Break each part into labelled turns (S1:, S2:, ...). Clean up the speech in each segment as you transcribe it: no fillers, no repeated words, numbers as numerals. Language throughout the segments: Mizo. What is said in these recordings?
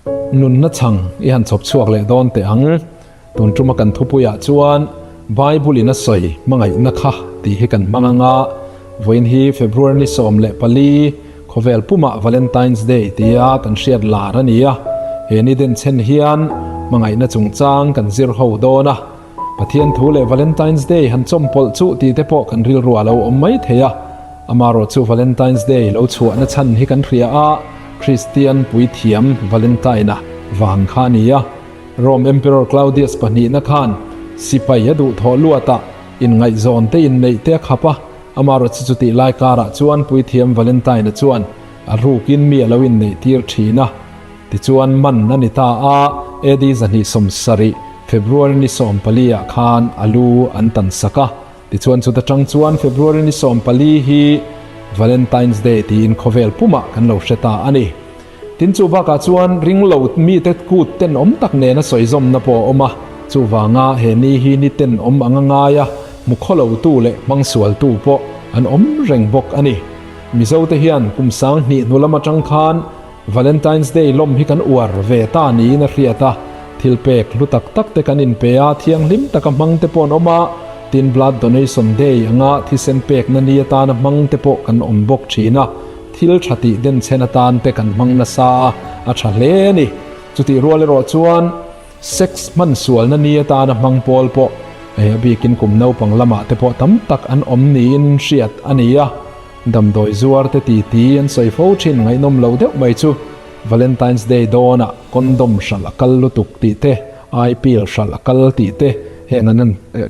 S1: Nunna chhang i han chhawp chhuak leh dawn teh ang. Tun tuma kan thupuiah chuan Bible in a sawi hmangaihna kha tih hi kan hmang anga, vawiin hi February ni 14, khawvel pumah Valentine's Day tia kan hriat lar a ni a. He ni denchhen hian hmangaihna chungchang kan zir ho dawn a. Pathian thu leh Valentine's Day han chawmpawlh chuh tih te pawh kan rilru a lo awm mai thei a. Amarawh chu Valentine's Day lo chhuahna chhan hi kan hria a, Kristian puithiam Valentine-a vang kha a ni a. Rome Emperor Claudius pahnihna khan sipai a duhthawh luatah inngaihzawn te inneih te a khap a, amarawh chu chutih lai karah chuan puithiam Valentine-a chuan a rukin mi a lo inneih tir thin a. Tichuan man a ni ta a, AD 270, February ni 14 ah khan a lu an tan sak a. Tichuan chuta tang chuan February ni 14 hi Valentine's Day tiin khawvel pumah kan lo hre ta a ni. Tin chu bakah chuan ringlo mite kut tenawm tak nena sawizawmna pawh a awm a, chuvanga he ni hi ni tenawm anga ngaia hmu khawlotu leh hmangsualtu pawh an awm reng bawk a ni. Mizote hian kum 2000 hnu lam atang khan Valentine's Day lawm hi kan uar ve ta niin a hriat a, thil pek hlu tak tak te kan inpe a, thianghlim taka hmang te pawh an awm a, tin Blood Donation Day anga thisen pekna ni atana hmang te pawh kan awm bawk thin a, thil tha tih denchhen atan te kan hmang nasa a, a tha hle a ni. Chutih rual erawh chuan sex hman sualna ni atana hmang pawl pawh hei a bikin kum naupang lamah te pawh tam tak an awm niin hriat a ni a. Damdawi zuar te ti ti an sawi fo thin ngaihnawm lo deuh mai chu Valentine's Day dawnah condom hralh a kal lutuk tih te, eye pill hralh a kal tih te heng an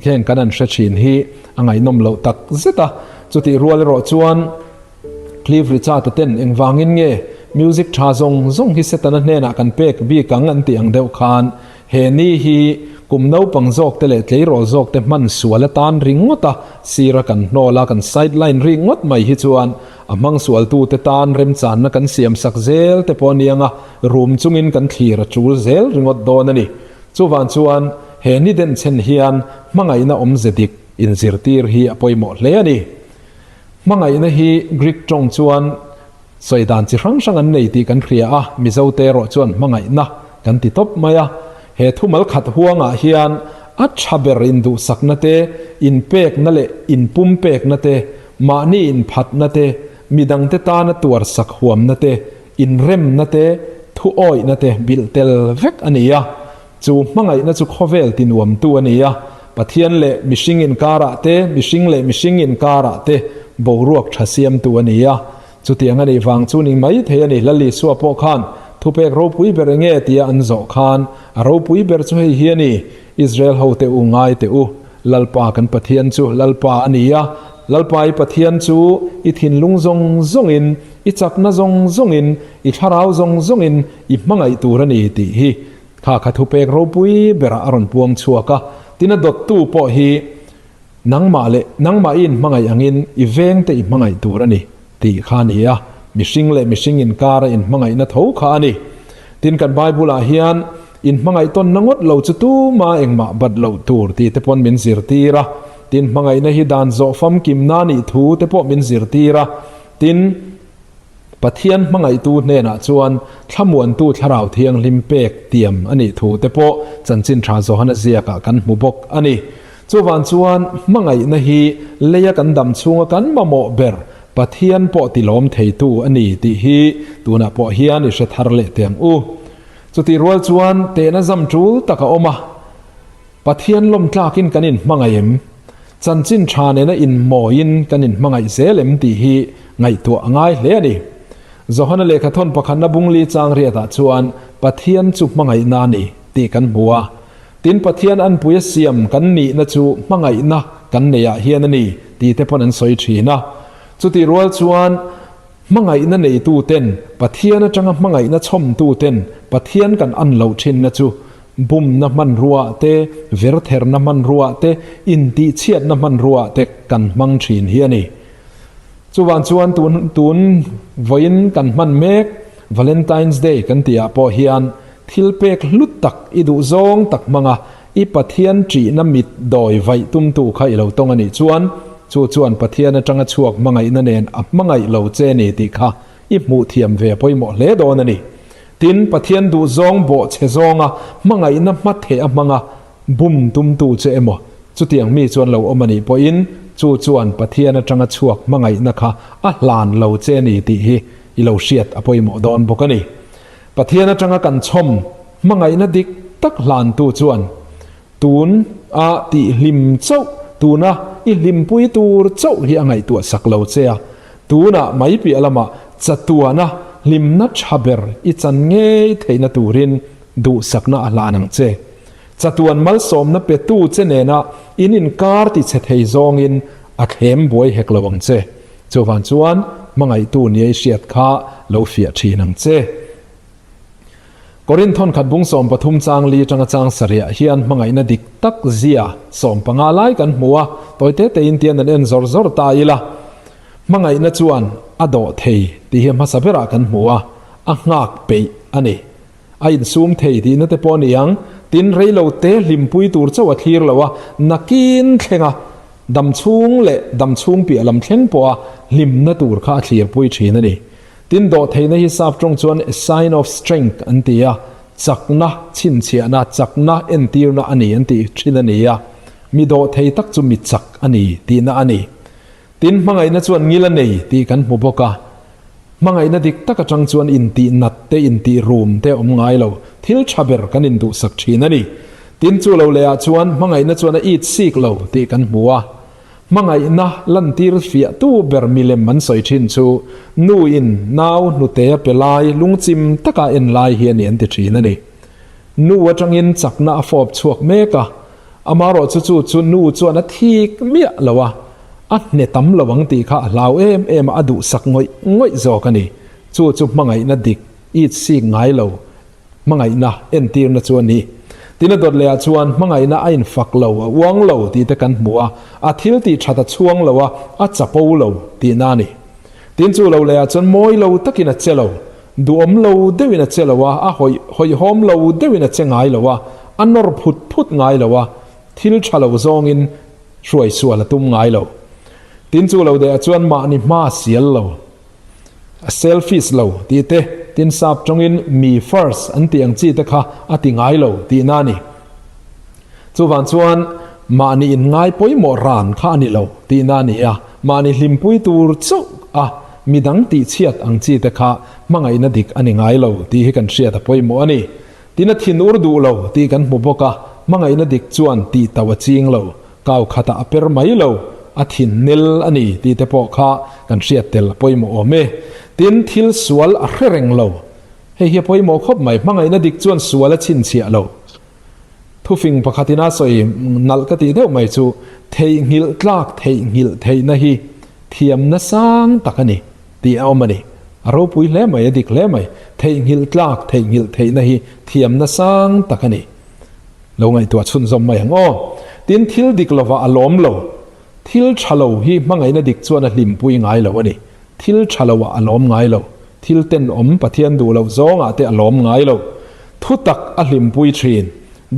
S1: heng kan an hre thin hi a ngaihnawm loh tak zet a. Chutih rual erawh chuan Cliff Richard-a ten engvangin nge music tha zawng zawng hi Setana hnenah kan pek bik ang an tih ang deuh khan He ni hi kum naupang zawk te leh tleirawl zawk te hman sual atan ringawt a, sira kan hnawl a, kan sideline ringawt mai hi chuan a hmang sualtu te tan remchanna kan siam sak zel te pawh aniang a, rum chungin kan thlir a tul zel ringawt dawn a ni. Chuvang chuan he ni denchhen hian hmangaihna awmze dik inzirtir hi a pawimawh hle a ni. Hmangaihna hi Greek tawng chuan Sawi dan chi hrang hrang an nei tih kan hria a, Mizote erawh chuan hmangaihna kan ti tawp mai a. He thumal khat huangah hian a tha ber induhsakna te, inpekna leh inpumpekna te, mahni inphatna te, midangte tana tuarsak huamna te, inremna te, thuawihna te bilh tel vek a ni a. Chu hmangaihna chu khawvel tinuamtu a ni a, Pathian leh mihring inkarah te, mihring leh mihring inkarah te boruak tha siamtu a ni a. Chutiang a nih vang chu ni mai thei a ni. Lal Isua pawh khan thupek ropui ber enge tia an zawh khan, A ropui ber chu hei hi a ni, Israel hote u ngai teh u, Lalpa kan Pathian chu Lalpa a ni a, Lalpa i Pathian chu i thinlung zawng zawngin, i chakna zawng zawngin, i thlarau zawng zawngin i hmangaih tur a ni tih hi Kha kha thupek ropui berah a rawn puang chhuak a, tin a dawttu pawh hi nangmah leh nangmah i inhmangaih angin i vengte i hmangaih tur a ni tih kha a ni a, mihring leh mihring inkara inhmangaihna tho kha a ni. Tin kan Bible-ah hian inhmangaih tawnna ngawt lo chu tuma engmah bat loh tur tih te pawn min zirtir a, tin hmangaihna hi dan zawh famkimna nih thu te pawh min zirtir a, tin, Pathian hmangaihtu hnenah chuan thlamuantu Thlarau Thianghlim pek tiam a nih thu te pawh Chanchin Tha Johana ziakah kan hmu bawk a ni. Chuvang chuan hmangaihna hi leia kan dam chhunga kan mamawh ber Pathian pawh tilawm theitu a ni tih hi tunah pawh hian i hre thar leh teh ang u. Chutih rual chuan tehna zam tul tak a awm a, Pathian lawm tlakin kan inhmangaih em? Chanchin tha nena inmawiin kan inhmangaih zel em tih hi ngaihtuah a ngai hle a ni. Johana lehkhathawn pakhatna bungli chang riatah chuan Pathian chu hmangaihna a ni tih kan hmu a. Tin, Pathian anpui a siam kan nihna chu hmangaihna kan neiah hian a ni tih te pawn an sawi thin a. Chutih rual chuan hmangaihna neitu ten, Pathian atanga hmangaihna chhawmtu ten Pathian kan an loh thinna chu Bumna hmanruaah te, vertherna hmanruaah te, intihchhiatna hmanruaah te kan hmang thin hi a ni. Chuvang chuan tun tun vawiin kan hman mek Valentine's Day kan tihah pawh hian thil pek hlu tak i duh zawng tak hmanga i Pathian ṭihna mit dawi vaih tumtu kha i lo tawng a nih chuan chu chuan Pathian atanga chhuak hmangaihna nen a hmangaih lo che ni tih kha i hmuh thiam ve pawimawh hle dawn a ni. Tin, Pathian duhzawng bawhchhe zawnga hmangaihna hmatheh a hmanga bum tumtu che emaw, chutiang mi chuan lo awm a nih pawhin chu chuan Pathian atanga chhuak hmangaihna kha a hlan lo che a ni tih hi i lo hriat a pawimawh dawn bawk a ni. Pathian atanga kan chhawm hmangaihna dik tak hlantu chuan tun a tih hlim chauh, tuna i hlimpui tur chauh hi a ngaihtuah sak lo che a, tunah mai piah lamah chatuana hlimna tha ber i chan ngei theihna turin duhsakna a hlan ang che. Chatuan malsawmna petu che nena in inkar ti chhe thei zawngin a thlem buai hek lo ang che. Chuvang chuan hmangaihtu nia i hriat kha lo fiah thin ang che. Korinth thawnkhat bung 13 chang li atanga chang sarih hian hmangaihna dik tak zia 15 lai kan hmu a, tawi te tein tian an en zawr zawr ta ila. Hmangaihna chuan a dawh thei tih hi hmasa berah kan hmu a, a nghak peih a ni. A insum thei tihna te pawh a ni ang. Tin, reilo te hlimpui tur chauh a thlir lo a, nakin thlenga dam chhung leh dam chhung piah lam thleng pawha hlimna tur kha a thlirpui thin a ni. Tin, dawhtheihna hi sap tawng chuan a sign of strength an ti a, chakna chhinchhiahna, chakna entirna a ni an tih thin a ni a, mi dawhthei tak chu mi chak a ni tihna a ni. Tin, hmangaihna chuan ngil a nei tih kan hmu bawk a. Hmangaihna dik tak atang chuan intih nat te, intih rum te a awm ngai lo. Thil tha ber kan induhsak thin a ni. Tin, chu lo lehah chuan hmangaihna chuan a it sik lo tih kan hmu a. Hmangaihna lantir fiahtu ber milem an sawi thin chu nu in nau hnute a pe lai lungchim taka en lai hi a ni an ti thin a ni. Nu atangin chakna a fawp chhuak mek a. Amarawh chu chu chu nu chuan a thik miah lo a, a hne tam lo ang tih kha a hlau em em a, a duhsak ngawih ngawih zawk a ni. Chu chu hmangaihna dik, it sik ngai lo, hmangaihna entirna chu a ni. Tin a dawt lehah chuan hmangaihna a infak lo, a uang lo tih te kan hmu a, a thil tih that a chhuang lo a, a chapo lo tihna a ni. Tin chu lo lehah chuan mawi lo takin a che lo, Duhawm lo deuhin a che lo a, a hawih hawihhawm lo deuhin a che ngai lo a, a nawr phut phut ngai lo a, thil tha lo zawngin hruai sual a tum ngai lo. Tin chu lo deh ah chuan mahni hma a sial lo, a selfish lo tih te, tin sap tawngin me first an tih ang chi te kha a ti ngai lo tihna a ni. Chuvang chuan mahni inngai pawimawh ran kha a ni lo tihna a ni a, mahni hlimpui tur chauh a midang tihchhiat ang chi te kha hmangaihna dik a ni ngai lo tih hi kan hriat a pawimawh a ni. Tin a thin ur duh lo tih kan hmu bawk a, hmangaihna dik chuan tih tauh a ching lo, kau khatah a per mai lo, a thin nel a ni tih te pawh kha kan hriat tel a pawimawh awm e. Tin thil sual a hre reng lo, hei hi a pawimawh khawp mai, hmangaihna dik chuan sual a chhinchhiah lo. Thufing pakhatin a sawi nalh ka tih deuh mai chu theihnghilh tlak theihnghilh theihna hi thiamna sang tak a ni tih a awm a ni. A ropui hle mai, a dik hle mai. Theihnghilh tlak theihnghilh theihna hi thiamna sang tak a ni. Lo ngaihtuah chhunzawm mai ang aw. Tin, thil dik lovah a lawm lo. Thil tha lo hi hmangaihna dik chuan a hlimpui ngai lo a ni. Thil tha loah a lawm ngai lo. Thil tenawm Pathian duh loh zawngah te a lawm ngai lo. Thutak a hlimpui thin.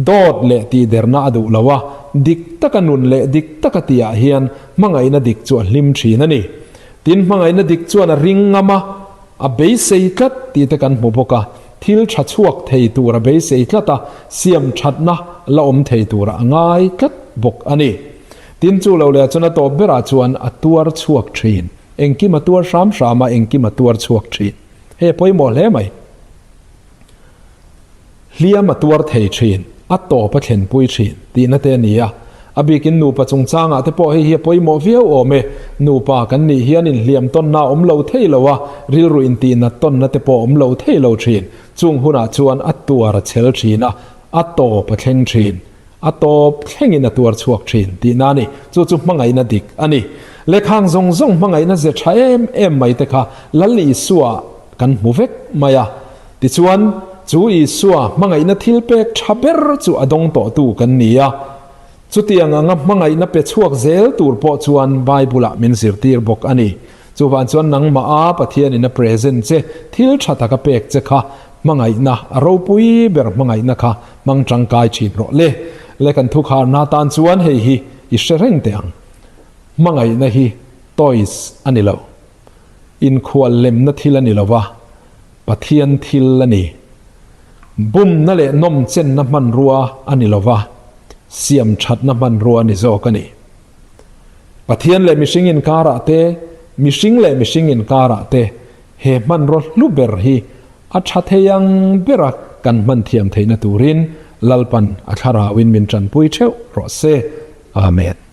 S1: Dawt leh tihderna a duh lo a, dik taka nun leh dik taka tihah hian hmangaihna dik chu a hlim thin a ni. Tin, hmangaihna dik chuan a ring ngam a, a beisei tlat tih te kan hmu bawk a. Thil tha chhuak thei tur a beisei tlat a, siam thatna la awm thei turah a ngai tlat bawk a ni. Tin, chu lo leh chuan a tawp berah chuan a tuar chhuak thin. Engkim a tuar hram hram a, engkim a tuar chhuak thin. Hei a pawimawh hle mai. Hliam a tuar thei thin, a tawp a thlenpui thin tihna te a ni a. A bikin nupa chungchangah te pawh hei hi a pawimawh viau awm e. Nupa kan nih hian inhliam tawnna a awm lo thei lo a, rilru intihnat tawnna te pawh a awm lo thei lo thin. Chung hunah chuan a tuar a chhel thin a, a tawp a thleng thin. A tawp thlengin a tuar chhuak thin tihna a ni. Chu chu hmangaihna dik a ni. Lehkhang zawng zawng hmangaihna ze tha em em mai te kha Lal Isua kan hmu vek mai a. Tichuan, chu Isua hmangaihna thil pek tha ber chu a dawng tawhtu kan ni a. Chutiang anga hmangaihna pe chhuak zel tur pawh chuan Bible-ah min zirtir bawk a ni. Chuvang chuan nangmah a Pathianin a present che thil tha taka pek che kha hmangaihna a ropui ber hmangaihna kha hmang tangkai thin rawh le. Le kan thukharna tan chuan hei hi i hre reng teh ang. Hmangaihna hi toys a ni lo. Inkhual lemna thil a ni lo va, Pathian thil a ni. Bumna leh nawmchenna hmanrua a ni lo va, siam thatna hmanrua a ni zawk a ni. Pathian leh mihring inkarah te, mihring leh mihring inkarah te he hmanraw hlu ber hi a tha thei ang bera kan hman thiam theihna turin Lalpan a thlarauin min tanpui theuh rawh se. Amen.